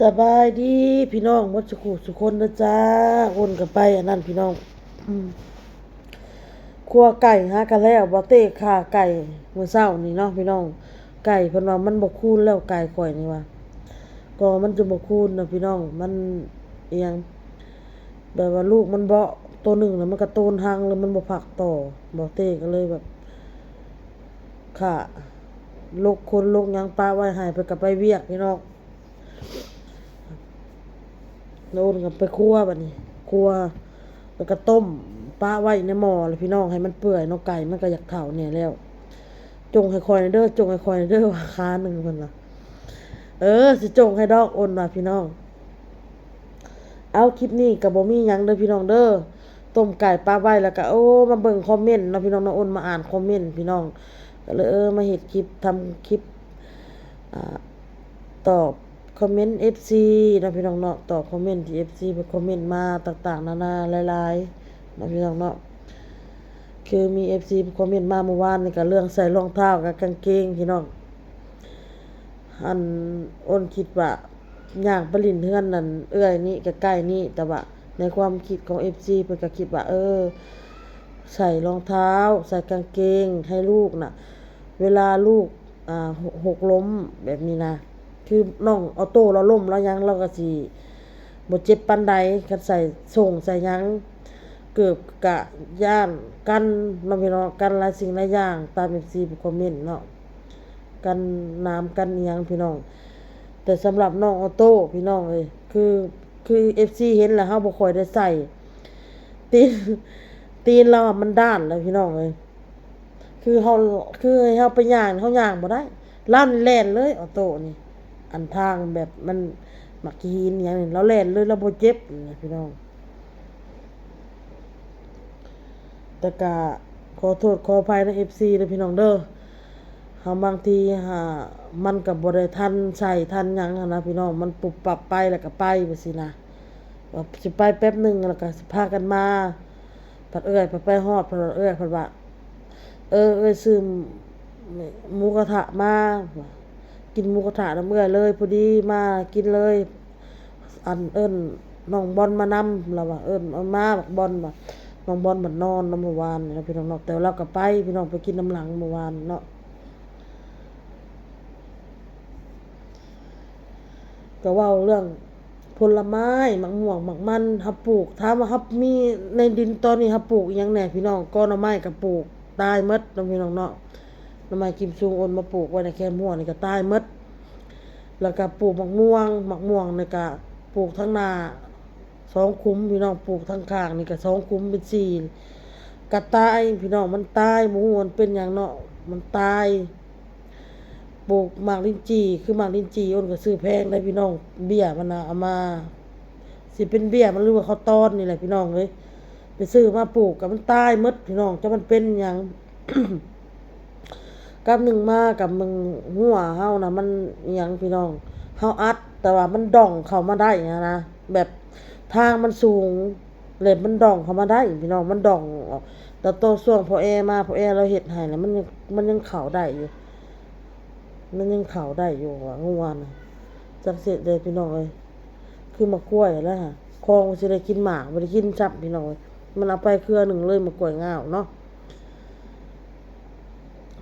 ສະບາຍດີພີ່ນ້ອງໝົດສູ່ຜູ້ສູ່ຄົນເດີຈ້າ. ໂອນກໍໄປອັນນັ້ນພີ່ນ້ອງ ອືມ ຄົວໄກ່ຫາກໍແລ້ວ. ບໍ່ເຕ້ຂ້າໄກ່ມື້ເຊົ້ານີ້ເນາະພີ່ນ້ອງ. ໄກ່ເພິ່ນວ່າມັນບໍ່ຄູນແລ້ວ ໄກ່ຂ້ອຍນີ້ວ່າ ກໍມັນຈະບໍ່ຄູນນະພີ່ນ້ອງ. ມັນອີ່ຫຍັງ ແບບວ່າລູກມັນເບາະໂຕໜຶ່ງ ແລ້ວມັນກະໂຕນຮັງ ແລ້ວມັນບໍ່ພັກຕໍ່. ບໍ່ເຕ້ກໍເລີຍແບບຂ້າ ລົກຄົນລົກຫຍັງປະໄວ້ໃຫ້ ເພິ່ນກໍໄປວຽກພີ່ນ້ອງ. ໂອນກັນໄປຄົວບັດນີ້ ຄົວ ແລ້ວກໍຕົ້ມປະໄວ້ໃນໝໍ້ແຫຼະພີ່ນ້ອງ ໃຫ້ມັນເປື່ອຍເນາະ. ໄກ່ມັນກໍຢາກເຖົ້າແດ່ແລ້ວ. ຈົ່ງໃຫ້ຂ້ອຍແດ່ເດີ ຈົ່ງໃຫ້ຂ້ອຍແດ່ເດີ ວ່າຄາໜຶ່ງເພິ່ນວ່າ. ເອີ ຊິຈົ່ງໃຫ້ດອກ ໂອນວ່າພີ່ນ້ອງ. ເອົາ ຄລິບນີ້ກໍບໍ່ມີຫຍັງເດີພີ່ນ້ອງເດີ ຕົ້ມໄກ່ປະໄວ້ ແລ້ວກໍ ໂອ້ ມາເບິ່ງຄອມເມັນເນາະພີ່ນ້ອງເນາະ. ໂອນມາອ່ານຄອມເມັນພີ່ນ້ອງ ກໍເລີຍ ເອີ ມາເຮັດຄລິບ ທຳຄລິບ ອ່າ ຕອບຄອມເມັນເອັຟຊີເນາະພີ່ນ້ອງເນາະ. ຕອບຄອມເມັນທີ່ເອັຟຊີເພິ່ນຄອມເມັນມາຕ່າງໆນານາຫຼາຍໆເນາະພີ່ນ້ອງເນາະ. ຄືມີເອັຟຊີເພິ່ນຄອມເມັນມາມື້ວານນີ້ ກໍເລື່ອງໃສ່ລອງເທົ້າກັບກາງເກງພີ່ນ້ອງ. ອັນ ໂອນຄິດວ່າ ຍ່າງໄປຫຼິ້ນເຮືອນນັ້ນເອື້ອຍນີ້ ໃກ້ໆນີ້ ແຕ່ວ່າໃນຄວາມຄິດຂອງເອັຟຊີເພິ່ນກໍຄິດວ່າ ເອີ ໃສ່ລອງເທົ້າ ໃສ່ກາງເກງໃຫ້ລູກນະ ເວລາລູກ ອ່າ ຫົກ ຫົກລົ້ມແບບນີ້ນະ. ຄືນ້ອງອໍໂຕ້ລາວລົ້ມລາວຫຍັງ ລາວກໍຊິບໍ່ເຈັບປານໃດ ຄັນໃສ່ສົ້ງໃສ່ຫຍັງ. ເກີບກະຢ້ານກັນເນາະພີ່ນ້ອງ ກັນຫຼາຍສິ່ງຫຼາຍຢ່າງ ຕາມເອັຟຊີເພິ່ນຄອມເມັນເນາະ ກັນນ້ຳກັນອີ່ຫຍັງພີ່ນ້ອງ. ແຕ່ສຳລັບນ້ອງອໍໂຕ້ພີ່ນ້ອງເອີຍ ຄື ຄືເອັຟຊີເຫັນແລ້ວ ເຮົາບໍ່ຄ່ອຍໄດ້ໃສ່ ຕີນ ຕີນລາວມັນດ້ານແລ້ວພີ່ນ້ອງເອີຍ. ຄືເຮົາ ຄືໃຫ້ເຮົາໄປຍ່າງ ເຮົາຍ່າງບໍ່ໄດ້ ລາວນີ້ແລ່ນເລີຍ ອໍໂຕ້ນີ້. ອັນທາງແບບມັນໝາກຫີນຫຍັງນີ້ ລາວແລ່ນເລີຍ ລາວບໍ່ເຈັບນະພີ່ນ້ອງ. ແຕ່ກະຂໍໂທດຂໍອະໄພນຳເອັຟຊີເດີພີ່ນ້ອງເດີ. ເຮົາບາງທີຫາ ມັນກໍບໍ່ໄດ້ທັນໃສ່ທັນຫຍັງຫັ້ນນະພີ່ນ້ອງ ມັນປຸບປັບໄປແລ້ວກໍໄປຈັ່ງຊີ້ນະ ວ່າຊິໄປແປັບໜຶ່ງ ແລ້ວກໍຊິພາກັນມາ ພັດເອື້ອຍພັດໄປຮອດ ພັດເອື້ອຍພັດວ່າ ເອີ ເອື້ອຍຊື້ໝູກະທະມາ ກິນໝູກະທະນຳເອື້ອຍເລີຍ ພໍດີມາກິນເລີຍ. ອັນ ເອີ້ນນ້ອງບອນມານຳ ລາວວ່າ ເອີ້ນມາບັກບອນວ່າ ນ້ອງບອນບັດນອນນຳມື້ວານນີ້ນະພີ່ນ້ອງເນາະ. ແຕ່ວ່າລາວກໍໄປພີ່ນ້ອງ ໄປກິນນຳຫຼັງມື້ວານເນາະ. ກໍເວົ້າເລື່ອງຜົນລະໄມ້ ໝາກມ່ວງ ໝາກມັນ ເຮົາປູກ ຖາມວ່າເຮົາມີໃນດິນຕອນນີ້ ເຮົາປູກອີ່ຫຍັງແດ່ພີ່ນ້ອງ? ກໍໜໍ່ໄມ້ກໍປູກຕາຍໝົດເນາະພີ່ນ້ອງເນາະ. ໜໍ່ໄມ້ກິມຊຸງ ໂອນມາປູກໄວ້ໃນແຄມຮົ້ວນີ້ກໍຕາຍໝົດ. ແລ້ວກໍປູກໝາກມ່ວງ ໝາກມ່ວງນີ້ກໍປູກທາງໜ້າສອງຂຸມພີ່ນ້ອງ ປູກທາງຂ້າງນີ້ກໍສອງຂຸມເປັນສີ່ ກໍຕາຍພີ່ນ້ອງ ມັນຕາຍ ບໍ່ຮູ້ມັນເປັນຫຍັງເນາະ ມັນຕາຍ. ປູກໝາກລິນຈີ່ ຄືໝາກລິນຈີ່ ໂອນກໍຊື້ແພງໄດ໋ພີ່ນ້ອງ ເບ້ຍມັນນະ ເອົາມາ ຊິເປັນເບ້ຍມັນ ຫຼືວ່າເຂົາຕອນນີ້ແຫຼະພີ່ນ້ອງເອີຍ. ໄປຊື້ມາປູກກໍມັນຕາຍໝົດພີ່ນ້ອງ ຈັກມັນເປັນຫຍັງ. ກັບໜຶ່ງມາກັບເບິ່ງຮົ້ວເຮົານະ ມັນອີ່ຫຍັງພີ່ນ້ອງ ເຮົາອັດ ແຕ່ວ່າມັນດ່ອງເຂົ້າມາໄດ້ຫັ້ນນະ ແບບທາງມັນສູງ ແລ້ວມັນດ່ອງເຂົ້າມາໄດ້ພີ່ນ້ອງ ມັນດ່ອງອອກ. ແຕ່ໂຕຊ່ວງພໍ່ແອມາ ພໍ່ແອລາວເຮັດໃຫ້ນະ ມັນຍັງ ມັນຍັງເຂົ້າໄດ້ຢູ່ ມັນຍັງເຂົ້າໄດ້ຢູ່ວ່າງົວນະ. ຈັກຊິເຮັດໃດພີ່ນ້ອງເອີຍ ຄືໝາກກ້ວຍຫັ້ນແຫຼະ ຄອງຊິໄດ້ກິນໝາກ ບໍ່ໄດ້ກິນຊ້ຳພີ່ນ້ອງເອີຍ ມັນເອົາໄປເຄືອໜຶ່ງເລີຍໝາກກ້ວຍງາວເນາະ.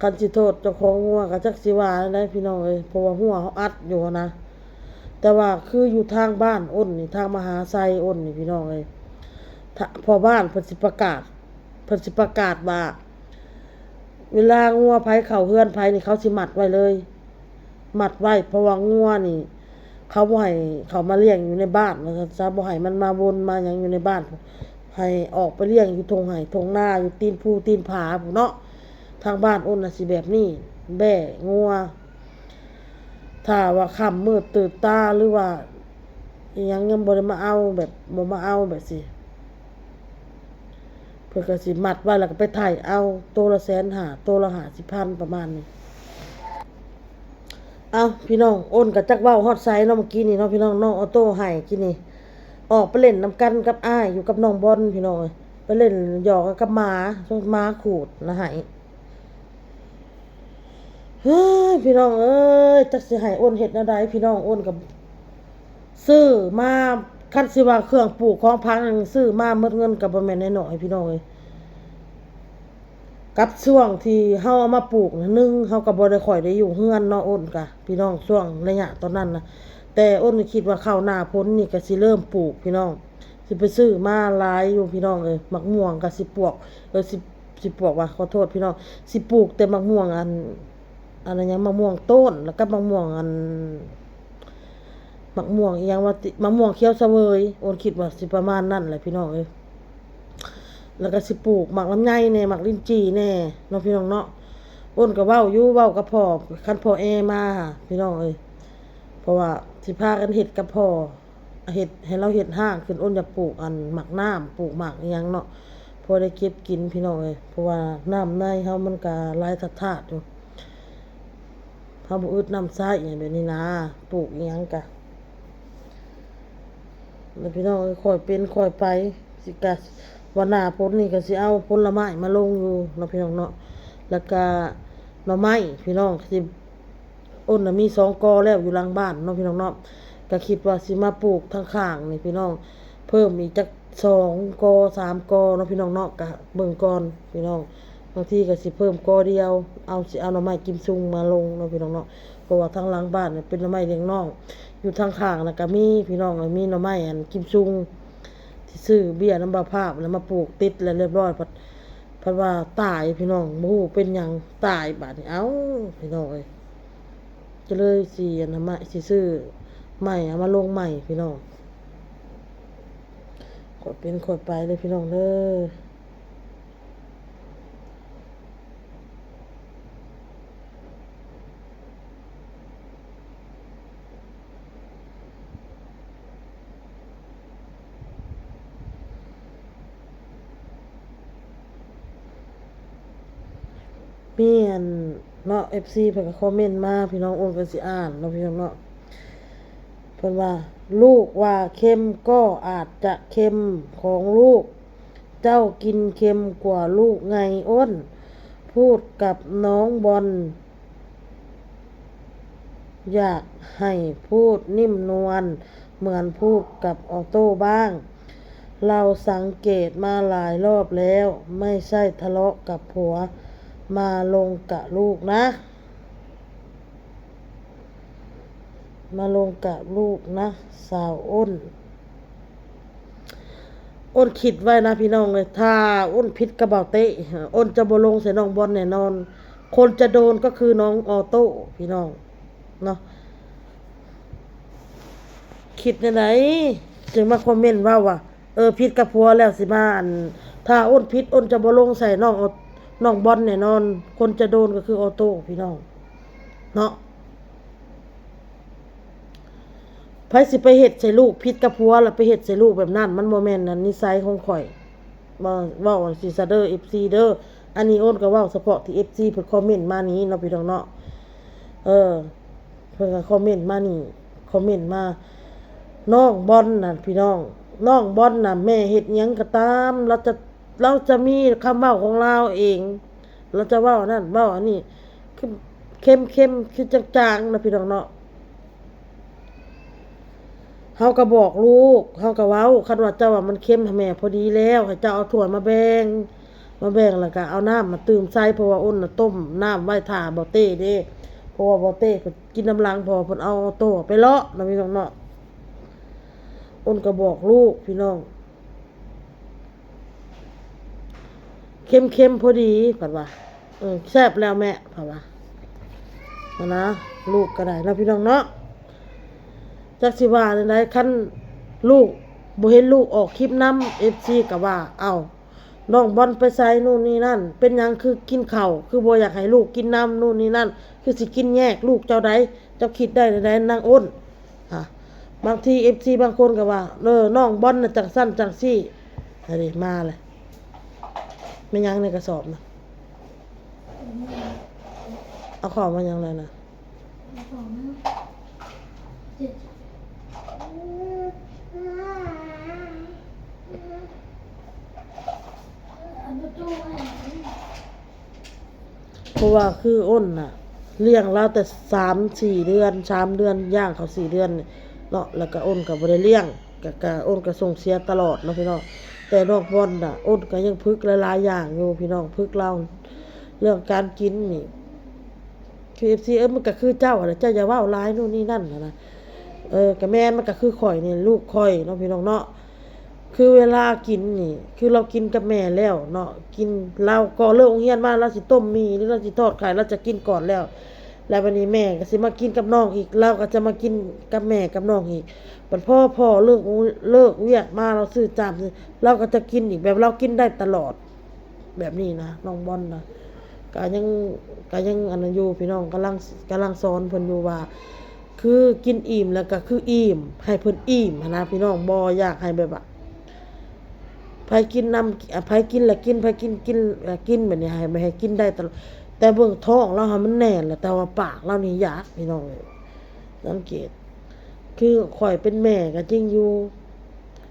ຄັນຊິໂທດເຈົ້າຂອງງົວກໍຈັກຊິວ່າແນວໃດພີ່ນ້ອງເອີຍ ເພາະວ່າຮົ້ວເຮົາອັດຢູ່ຫັ້ນນະ. ແຕ່ວ່າຄືຢູ່ທາງບ້ານໂອນນີ້ ທາງມະຫາໄຊໂອນນີ້ພີ່ນ້ອງເອີຍ ຖ້າພໍ່ບ້ານເພິ່ນຊິປະກາດ ເພິ່ນຊິປະກາດວ່າ ເວລາງົວໃຜເຂົ້າເຮືອນໃຜນີ້ ເຂົາຊິມັດໄວ້ເລີຍ ມັດໄວ້ ເພາະວ່າງົວນີ້ ເຂົາບໍ່ໃຫ້ເຂົ້າມາລ້ຽງຢູ່ໃນບ້ານວ່າຊັ້ນຊະ ບໍ່ໃຫ້ມັນມາວົນມາຫຍັງຢູ່ໃນບ້ານ ໃຫ້ອອກໄປລ້ຽງຢູ່ທົ່ງໄຮ່ທົ່ງນາ ຢູ່ຕີນພູຕີນຜາພຸ້ນເນາະ. ທາງບ້ານໂອນນະຊິແບບນີ້ ແບ້ງົວ ຖ້າວ່າຄ່ຳມືດຕື່ນຕາ ຫຼືວ່າອີ່ຫຍັງຍັງບໍ່ໄດ້ມາເອົາ ແບບບໍ່ມາເອົາແບບຊີ້ ເພິ່ນກໍຊິມັດໄວ້ ແລ້ວກໍໄປໄຖ່ເອົາ ໂຕລະແສນຫ້າ ໂຕລະຫ້າສິບພັນ ປະມານນີ້. ເອົ້າ ພີ່ນ້ອງ ໂອນກໍຈັກເວົ້າຮອດໃສເນາະ ເມື່ອກີ້ນີ້ເນາະ ພີ່ນ້ອງ ນ້ອງອໍໂຕ້ໄຫ້ກີ້ນີ້ ອອກໄປຫຼິ້ນນຳກັນກັບອ້າຍ ຢູ່ກັບນ້ອງບອນ ພີ່ນ້ອງເອີຍ ໄປຫຼິ້ນຫຍອກກັບໝາ ໝາຂູດນະໄຫ້. ເຮີ້ຍ ພີ່ນ້ອງເອີຍ ຈັກຊິໃຫ້ໂອນເຮັດແນວໃດ ພີ່ນ້ອງ ໂອນກໍ ຊື້ມາ ຄັນຊິວ່າເຄື່ອງປູກຂອງຜັກຫຍັງ ຊື້ມາໝົດເງິນກໍບໍ່ແມ່ນນ້ອຍໆ ພີ່ນ້ອງເອີຍ. ກັບຊ່ວງທີ່ເຮົາເອົາມາປູກນະ ໜຶ່ງ ເຮົາກໍບໍ່ໄດ້ຄ່ອຍໄດ້ຢູ່ເຮືອນເນາະ ໂອ້ນກະ ພີ່ນ້ອງ ຊ່ວງໄລຍະຕອນນັ້ນນະ. ແຕ່ໂອ້ນກໍຄິດວ່າເຂົ້າໜ້າຝົນນີ້ກໍຊິເລີ່ມປູກ ພີ່ນ້ອງ ຊິໄປຊື້ມາຫຼາຍຢູ່ ພີ່ນ້ອງເອີຍ. ໝາກມ່ວງກໍຊິປວກ ເອີ ຊິ ຊິປວກວ່າ ຂໍໂທດ ພີ່ນ້ອງ ຊິປູກແຕ່ໝາກມ່ວງ ອັນ ອັນນັ້ນຫຍັງ ໝາກມ່ວງໂຕ້ນ ແລ້ວກັບໝາກມ່ວງ ອັນ ໝາກມ່ວງອີ່ຫຍັງວ່າຕິ ໝາກມ່ວງຂຽວສະເຫວີຍ ໂອ້ນຄິດວ່າຊິປະມານນັ້ນແຫຼະ ພີ່ນ້ອງເອີຍ. ແລ້ວກໍຊິປູກໝາກລຳໄຍແດ່ ໝາກລິ້ນຈີ່ແດ່ເນາະ ພີ່ນ້ອງເນາະ. ໂອ້ນກໍເວົ້າຢູ່ ເວົ້າກັບພໍ່ ຄັນພໍ່ແອມາ ພີ່ນ້ອງເອີຍ ເພາະວ່າຊິພາກັນເຮັດກັບພໍ່ ເຮັດໃຫ້ລາວເຮັດຮ້ານຂຶ້ນ. ໂອ້ນຢາກປູກອັນໝາກນ້ຳ ປູກໝາກອີ່ຫຍັງເນາະ ພໍໄດ້ເກັບກິນ ພີ່ນ້ອງເອີຍ. ເພາະວ່ານ້ຳໃນເຮົາມັນກໍຫຼາຍທາດໆຢູ່ ເຮົາບໍ່ອຶດນ້ຳໃຊ້ ແບບນີ້ນາ ປູກອີ່ຫຍັງກະ ແລ້ວ ພີ່ນ້ອງເອີຍ ຄ່ອຍເປັນຄ່ອຍໄປ. ຊິກະ ວ່າໜ້າຝົນນີ້ກໍຊິເອົາຜົນລະໄມ້ມາລົງຢູ່ເນາະ ພີ່ນ້ອງເນາະ. ແລ້ວກະໜໍ່ໄມ້ ພີ່ນ້ອງ ຊິ ໂອ້ນນະມີສອງກໍແລ້ວຢູ່ຫຼັງບ້ານເນາະ ພີ່ນ້ອງເນາະ. ກະຄິດວ່າຊິມາປູກທາງຂ້າງນີ້ ພີ່ນ້ອງ ເພີ່ມອີກຈັກສອງກໍສາມກໍເນາະ ພີ່ນ້ອງເນາະ. ກະເບິ່ງກ່ອນ ພີ່ນ້ອງ ບາງທີກໍຊິເພີ່ມກໍດຽວ ເອົາ ຊິເອົາໜໍ່ໄມ້ກິມຊຸງມາລົງເນາະ ພີ່ນ້ອງເນາະ. ເພາະວ່າທາງຫຼັງບ້ານເປັນໜໍ່ໄມ້ລ້ຽງນ້ອງ ຢູ່ທາງຂ້າງນະກໍມີ ພີ່ນ້ອງເອີຍ ມີໜໍ່ໄມ້ອັນກິມຊຸງ ທີ່ຊື້ເບ້ຍນຳບ່າວພາບ ແລ້ວມາປູກຕິດແລ້ວຮຽບຮ້ອຍ ພັດ ພັດວ່າຕາຍ ພີ່ນ້ອງ ບໍ່ຮູ້ເປັນຫຍັງຕາຍ. ບາດນີ້ ເອົ້າ ພີ່ນ້ອງເອີຍ ກໍເລີຍຊິອັນນັ້ນ ຊິຊື້ໃໝ່ ເອົາມາລົງໃໝ່ ພີ່ນ້ອງ. ຄ່ອຍເປັນຄ່ອຍໄປເດີ ພີ່ນ້ອງເດີ. ມີອັນເນາະ ເອັຟຊີ ເພິ່ນກໍຄອມເມັນມາ ພີ່ນ້ອງ ໂອ້ນກໍຊິອ່ານເນາະ ພີ່ນ້ອງເນາະ. ເພິ່ນວ່າ ລູກວ່າເຄັມກໍອາດຈະເຄັມຂອງລູກ ເຈົ້າກິນເຄັມກວ່າລູກໄງ ໂອ້ນ ພູດກັບນ້ອງບອນ ຢາກໃຫ້ພູດນິ້ມນວນເໝືອນພູດກັບອໍໂຕ້ບ້າງ. ລາວສັງເກດມາຫຼາຍລອບແລ້ວ ໄມ່ໃຊ່ທະເລາະກັບຜົວ ມາລົງກະລູກນະ. ມາລົງກະລູກນະ ສາວໂອ້ນ. ໂອ້ນຄິດໄວ້ນະ ພີ່ນ້ອງເອີຍ ຖ້າໂອ້ນຜິດກັບບ່າວເຕ້ ໂອ້ນຈະບໍ່ລົງໃສ່ນ້ອງບອນແນ່ນອນ. ຄົນຈະໂດນກໍຄືນ້ອງອໍໂຕ້ ພີ່ນ້ອງເນາະ. ຄິດແນວໃດຈຶ່ງມາຄອມເມັນເວົ້າວ່າ ເອີ ຜິດກັບຜົວແລ້ວຊິມາ ອັນ ຖ້າໂອ້ນຜິດ ໂອ້ນຈະບໍ່ລົງໃສ່ນ້ອງ ນ້ອງບອນແນ່ນອນ. ຄົນຈະໂດນກໍຄືອໍໂຕ້ ພີ່ນ້ອງເນາະ. ໃຜຊິໄປເຮັດໃສ່ລູກ ຜິດກັບຜົວແລ້ວໄປເຮັດໃສ່ລູກແບບນັ້ນ ມັນບໍ່ແມ່ນ ອັນ ນິໄສຂອງຂ້ອຍ. ເວົ້າ ເວົ້າຈັ່ງຊີ້ຊະເດີ ເອັຟຊີ ເດີ. ອັນນີ້ໂອ້ນກໍເວົ້າສະເພາະທີ່ ເອັຟຊີ ເພິ່ນຄອມເມັນມານີ້ເນາະ ພີ່ນ້ອງເນາະ. ເອີ ເພິ່ນກໍຄອມເມັນມານີ້ ຄອມເມັນມາ ນ້ອງບອນນະ ພີ່ນ້ອງ ນ້ອງບອນນະ ແມ່ເຮັດຫຍັງກໍຕາມ ລາວຈະ ລາວຈະມີຄຳເວົ້າຂອງລາວເອງ ລາວຈະເວົ້າອັນນັ້ນເວົ້າອັນນີ້ ຄືເຄັມໆ ຄືຈາງໆນະ ພີ່ນ້ອງເນາະ. ເຮົາກໍບອກລູກ ເຮົາກໍເວົ້າ ຄັນວ່າເຈົ້າວ່າມັນເຄັມ ໃຫ້ແມ່ພໍດີແລ້ວ ໃຫ້ເຈົ້າເອົາຖ້ວຍມາແບ່ງ ມາແບ່ງ ແລ້ວກໍເອົານ້ຳມາຕື່ມໃສ່ ເພາະວ່າໂອ້ນນະຕົ້ມນ້ຳໄວ້ຖ້າບ່າວເຕ້ເດ້ ເພາະວ່າບ່າວເຕ້ເພິ່ນກິນນຳຫຼັງ ເພາະວ່າເພິ່ນເອົາອໍໂຕ້ໄປເລາະນະ ພີ່ນ້ອງເນາະ. ໂອ້ນກໍບອກລູກ ພີ່ນ້ອງ ເຄັມໆ ພໍດີ ເພິ່ນວ່າ ເອີ ແຊບແລ້ວແມ່ ເພິ່ນວ່າຫັ້ນນະ. ລູກກໍໄດ້ເນາະ ພີ່ນ້ອງເນາະ. ຈັກຊິວ່າແນວໃດ ຄັນລູກ ບໍ່ເຫັນລູກອອກຄລິບນຳ ເອັຟຊີ ກໍວ່າ ເອົ້າ ນ້ອງບອນໄປໃສ ນູ້ນນີ້ນັ້ນ ເປັນຫຍັງຄືກິນເຂົ້າ ຄືບໍ່ຢາກໃຫ້ລູກກິນນຳ ນູ້ນນີ້ນັ້ນ ຄືຊິກິນແຍກ ລູກເຈົ້າໃດ ເຈົ້າຄິດໄດ້ແນວໃດ ນາງໂອ້ນ. ອ່າ ບາງທີ ເອັຟຊີ ບາງຄົນກໍວ່າ ເອີ ນ້ອງບອນນະ ຈັ່ງຊັ້ນຈັ່ງຊີ້. ອັນນີ້ມາແລ້ວ ແມ່ນຫຍັງໃນກະສອບນະ? ເອົາເຂົ້າມາຫຍັງແລ້ວນະ? ເພາະວ່າຄືອ້ນນະ ລ້ຽງລາວແຕ່ສາມສີ່ເດືອນ ສາມເດືອນ ຍ່າງເຂົ້າສີ່ເດືອນນີ້ ເນາະ ແລ້ວກະອ້ນກະບໍ່ໄດ້ລ້ຽງ ກະ ກະອ້ນກະສົ່ງເສຍຕະຫຼອດເນາະພີ່ນ້ອງ. ແຕ່ນ້ອງບອນນະ ອ້ນກະຍັງຝຶກຫຼາຍໆຢ່າງຢູ່ພີ່ນ້ອງ ຝຶກລາວເລື່ອງການກິນນີ້. ຄືເອັຟຊີ ເອີ ມັນກະຄືເຈົ້າຫັ້ນແຫຼະ ເຈົ້າຢ່າເວົ້າຫຼາຍໂນ່ນນີ້ນັ້ນຫັ້ນນະ. ເອີ ກະແມ່ນ ມັນກະຄືຂ້ອຍນີ້ ລູກຂ້ອຍເນາະພີ່ນ້ອງເນາະ. ຄືເວລາກິນນີ້ ຄືລາວກິນກັບແມ່ແລ້ວເນາະ ກິນ ລາວກໍເລີກໂຮງຮຽນມາ ລາວຊິຕົ້ມໝີ່ ຫຼືລາວຊິທອດໄຂ່ ລາວຈະກິນກ່ອນແລ້ວ. ແລ້ວບາດນີ້ແມ່ກໍຊິມາກິນກັບນ້ອງອີກ ລາວກໍຈະມາກິນກັບແມ່ກັບນ້ອງອີກ. ບັດພໍພໍ່ເລີກ ເລີກວຽກມາ ລາວຊື້ຈ້າມ ລາວກໍຈະກິນອີກ ແບບລາວກິນໄດ້ຕະຫຼອດແບບນີ້ນະ ນ້ອງບອນນະ. ກະຍັງ ກະຍັງອັນນັ້ນຢູ່ພີ່ນ້ອງ ກຳລັງ ກຳລັງສອນເພິ່ນຢູ່ວ່າ ຄືກິນອີ່ມແລ້ວກໍຄືອີ່ມ ໃຫ້ເພິ່ນອີ່ມຫັ້ນນະພີ່ນ້ອງ. ບໍ່ຢາກໃຫ້ແບບວ່າ ໃຜກິນນຳ ໃຜກິນແລ້ວກິນ ໃຜກິນ ກິນ ກິນ ແບບນີ້ ໃຫ້ ໃຫ້ກິນໄດ້ຕະຫຼອດ. ແຕ່ເບິ່ງທ້ອງລາວຫັ້ນມັນແໜ້ນແຫຼະ ແຕ່ວ່າປາກລາວນີ້ຢາກພີ່ນ້ອງເອີຍ. ສັງເກດ ຄືຂ້ອຍເປັນແມ່ກໍຈິງຢູ່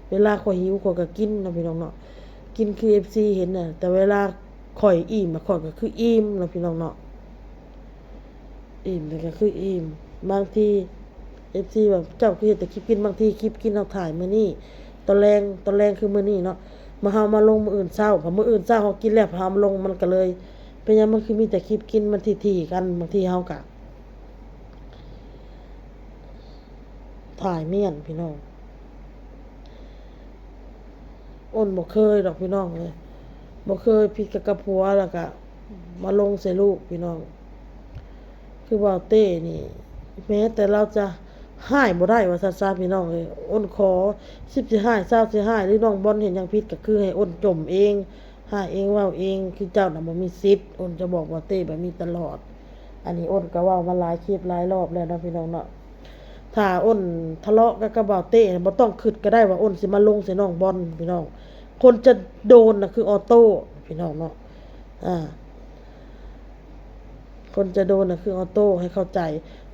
ເວລາຂ້ອຍຫິວຂ້ອຍກໍກິນເນາະພີ່ນ້ອງເນາະ ກິນຄືເອັຟຊີເຫັນນະ. ແຕ່ເວລາຂ້ອຍອີ່ມ ຂ້ອຍກໍຄືອີ່ມເນາະພີ່ນ້ອງເນາະ. ອີ່ມແລ້ວກໍຄືອີ່ມ. ບາງທີເອັຟຊີວ່າ ເຈົ້າຄືເຮັດແຕ່ຄລິບກິນ ບາງທີຄລິບກິນເຮົາຖ່າຍມື້ນີ້ ຕອນແລງ ຕອນແລງຄືມື້ນີ້ເນາະ ມາ ເຮົາມາລົງມື້ອື່ນເຊົ້າ ພໍມື້ອື່ນເຊົ້າເຮົາກິນແລ້ວ ເຮົາມາລົງ ມັນກໍເລີຍ ເປັນຫຍັງມັນຄືມີແຕ່ຄລິບກິນ ມັນຖີ່ໆກັນ. ບາງທີເຮົາກໍຖ່າຍມ້ຽນພີ່ນ້ອງ. ອ້ນບໍ່ເຄີຍດອກພີ່ນ້ອງເອີຍ ບໍ່ເຄີຍຜິດກັບ ກັບຜົວ ແລ້ວກະມາລົງໃສ່ລູກພີ່ນ້ອງ. ຄືບ່າວເຕ້ນີ້ ແມ້ແຕ່ລາວຈະຮ້າຍບໍ່ໄດ້ວ່າຊັ້ນຊະພີ່ນ້ອງເອີຍ. ອ້ນຂໍ ສິບຊິຮ້າຍ ຊາວຊິຮ້າຍ ຫຼືນ້ອງບອນເຮັດຫຍັງຜິດ ກໍຄືໃຫ້ອ້ນຈົ່ມເອງ ຮ້າຍເອງ ເວົ້າເອງ. ຄືເຈົ້ານະບໍ່ມີສິດ ອ້ນຈະບອກບ່າວເຕ້ແບບນີ້ຕະຫຼອດ. ອັນນີ້ອ້ນກໍເວົ້າມາຫຼາຍຄລິບຫຼາຍລອບແລ້ວເນາະພີ່ນ້ອງເນາະ. ຖ້າອ້ນທະເລາະກັນກັບບ່າວເຕ້ ບໍ່ຕ້ອງຄິດກໍໄດ້ວ່າອ້ນຊິມາລົງໃສ່ນ້ອງບອນພີ່ນ້ອງ. ຄົນຈະໂດນນະຄືອໍໂຕ້ພີ່ນ້ອງເນາະ. ອ່າ ຄົນຈະໂດນນະຄືອໍໂຕ້ ໃຫ້ເຂົ້າໃຈ.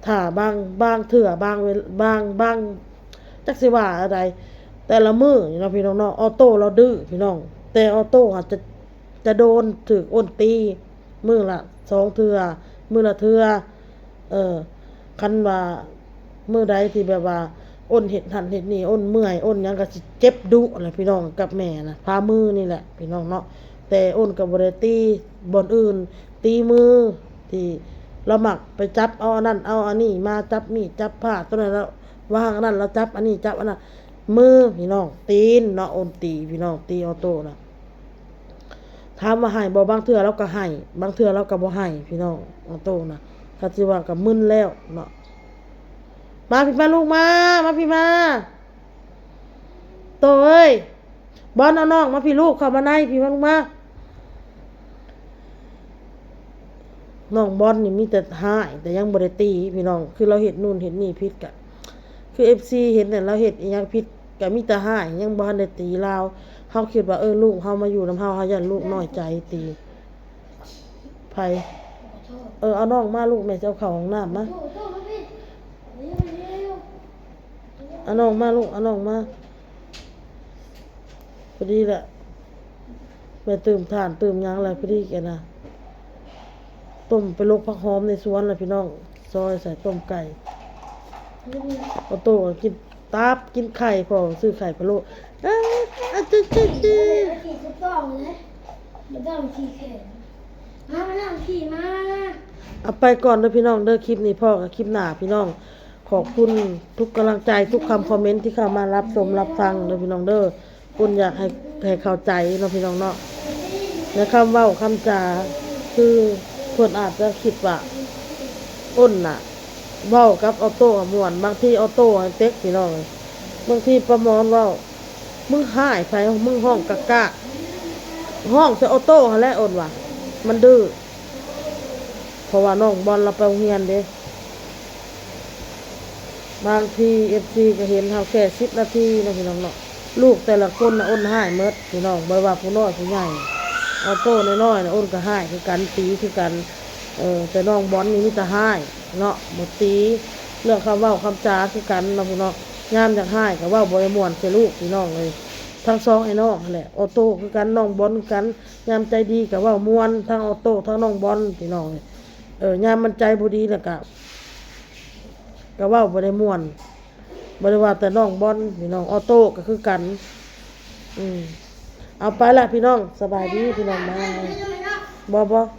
ຖ້າບາງ ບາງເທື່ອ ບາງເວ ບາງ ບາງ ຈັກຊິວ່າແນວໃດ ແຕ່ລະມື້ນີ້ເນາະພີ່ນ້ອງເນາະ ອໍໂຕ້ລາວດື້ພີ່ນ້ອງ. ແຕ່ອໍໂຕ້ຫັ້ນຈະ ຈະໂດນຖືກອ້ນຕີມື້ລະສອງເທື່ອ ມື້ລະເທື່ອ. ເອີ ຄັນວ່າມື້ໃດທີ່ແບບວ່າອ້ນເຮັດຫັ້ນເຮັດນີ້ ອ້ນເມື່ອຍ ອ້ນຫຍັງກໍຊິເຈັບດຸແຫຼະພີ່ນ້ອງ. ກັບແມ່ນະ ພາມືນີ້ແຫຼະພີ່ນ້ອງເນາະ. ແຕ່ອ້ນກໍບໍ່ໄດ້ຕີບ່ອນອື່ນ ຕີມືທີ່ລາວມັກໄປຈັບເອົາອັນນັ້ນເອົາອັນນີ້ມາ ຈັບມີດຈັບພ້າ ໂຕນັ້ນລາວວາງອັນນັ້ນ ລາວຈັບອັນນີ້ຈັບອັນນັ້ນ ມືພີ່ນ້ອງ ຕີນເນາະ ອ້ນຕີພີ່ນ້ອງ ຕີອໍໂຕ້ນະ. ຖາມວ່າໃຫ້ບໍ່? ບາງເທື່ອລາວກໍໃຫ້ ບາງເທື່ອລາວກໍບໍ່ໃຫ້ພີ່ນ້ອງ. ອໍໂຕ້ນະ ກໍຊິວ່າກໍມຶນແລ້ວເນາະ. ມາພີ້ມາລູກມາ ມາພີ້ມາ ໂຕເອີຍ. ບອນ ເອົານ້ອງມາພີ້ລູກ ເຂົ້າມາໃນພີ້ມາລູກມາ. ນ້ອງບອນນີ້ມີແຕ່ຮ້າຍ ແຕ່ຍັງບໍ່ໄດ້ຕີພີ່ນ້ອງ. ຄືລາວເຮັດນູ້ນເຮັດນີ້ຜິດກະ ຄືເອັຟຊີເຫັນແຫຼະ ລາວເຮັດອີ່ຫຍັງຜິດກະມີແຕ່ຮ້າຍ ຍັງບໍ່ທັນໄດ້ຕີລາວ. ເຮົາຄິດວ່າ ເອີ ລູກເຮົາມາຢູ່ນຳເຮົາ ເຮົາຢ້ານລູກນ້ອຍໃຈຕີ. ໃຜ? ເອີ ເອົານ້ອງມາລູກ ແມ່ຊິເອົາເຂົ້າຫ້ອງນ້ຳມາ. ເອົານ້ອງມາລູກ ເອົານ້ອງມາ. ພໍດີແຫຼະ ແມ່ຕື່ມຖ່ານຕື່ມຫຍັງແລ້ວ ພໍດີແກນະ ຕົ້ມໄປຫຼົກຜັກຫອມໃນສວນແຫຼະພີ່ນ້ອງ ຊອຍໃສ່ຕົ້ມໄກ່. ອໍໂຕ້ກໍກິນຕັບກິນໄຂ່ ພໍ່ຊື້ໄຂ່ພະໂລ້. ເອີ ອາ ເຈົ້ ເຈົ້ ເຈົ້. ມາ ມານັ່ງທີ່ແຂນ ມາ ມານັ່ງທີ່ ມາ. ເອົາ ໄປກ່ອນເດີພີ່ນ້ອງເດີ ຄລິບນີ້ພໍ້ກັນຄລິບໜ້າພີ່ນ້ອງ. ຂອບຄຸນທຸກກຳລັງໃຈ ທຸກຄຳຄອມເມັນທີ່ເຂົ້າມາຮັບຊົມຮັບຟັງເດີພີ່ນ້ອງເດີ. ອ້ນຢາກໃຫ້ ໃຫ້ເຂົ້າໃຈເນາະພີ່ນ້ອງເນາະ ໃນຄຳເວົ້າຄຳຈາ ຄືເພິ່ນອາດຈະຄິດວ່າອ້ນນະເວົ້າກັບອໍໂຕ້ມ່ວນ ບາງທີອໍໂຕ້ຫັ້ນເຕັກພີ່ນ້ອງ. ບາງທີປ້າມອນເວົ້າ ມຶງຮ້າຍໃຜ ມຶງຮ້ອງກາກໆ ຮ້ອງໃສ່ອໍໂຕ້ຫັ້ນແຫຼະ ອ້ນວ່າມັນດື້ ເພາະວ່ານ້ອງບອນລາວໄປໂຮງຮຽນເດ້. ບາງທີເອັຟຊີກໍເຫັນເຮົາແຄ່ສິບນາທີເນາະພີ່ນ້ອງເນາະ. ລູກແຕ່ລະຄົນນະອ້ນຮ້າຍໝົດພີ່ນ້ອງ ບໍ່ວ່າຜູ້ນ້ອຍຜູ້ໃຫຍ່. ອໍໂຕ້ນ້ອຍໆນະອ້ນກໍຮ້າຍຄືກັນ ຕີຄືກັນ ເອີ ແຕ່ນ້ອງບອນນີ້ມີແຕ່ຮ້າຍເນາະ ບໍ່ຕີ. ເລື່ອງຄຳເວົ້າຄຳຈາຄືກັນເນາະພີ່ນ້ອງ ຍາມຢາກຮ້າຍກໍເວົ້າບໍ່ໄດ້ມ່ວນໃສ່ລູກພີ່ນ້ອງເອີຍ. ທັງສອງອ້າຍນ້ອງຫັ້ນແຫຼະ ອໍໂຕ້ຄືກັນ ນ້ອງບອນຄືກັນ ຍາມໃຈດີກໍເວົ້າມ່ວນ ທັງອໍໂຕ້ທັງນ້ອງບອນພີ່ນ້ອງເອີຍ. ເອີ ຍາມມັນໃຈບໍ່ດີແລ້ວກໍ ກໍເວົ້າບໍ່ໄດ້ມ່ວນ. ບໍ່ໄດ້ວ່າແຕ່ນ້ອງບອນ ພີ່ນ້ອງ ອອໂຕ້ກໍຄືກັນ. ອືມ ເອົາໄປລະພີ່ນ້ອງ ສະບາຍດີພີ່ນ້ອງ ບາຍ. ບໍ່ ບໍ່.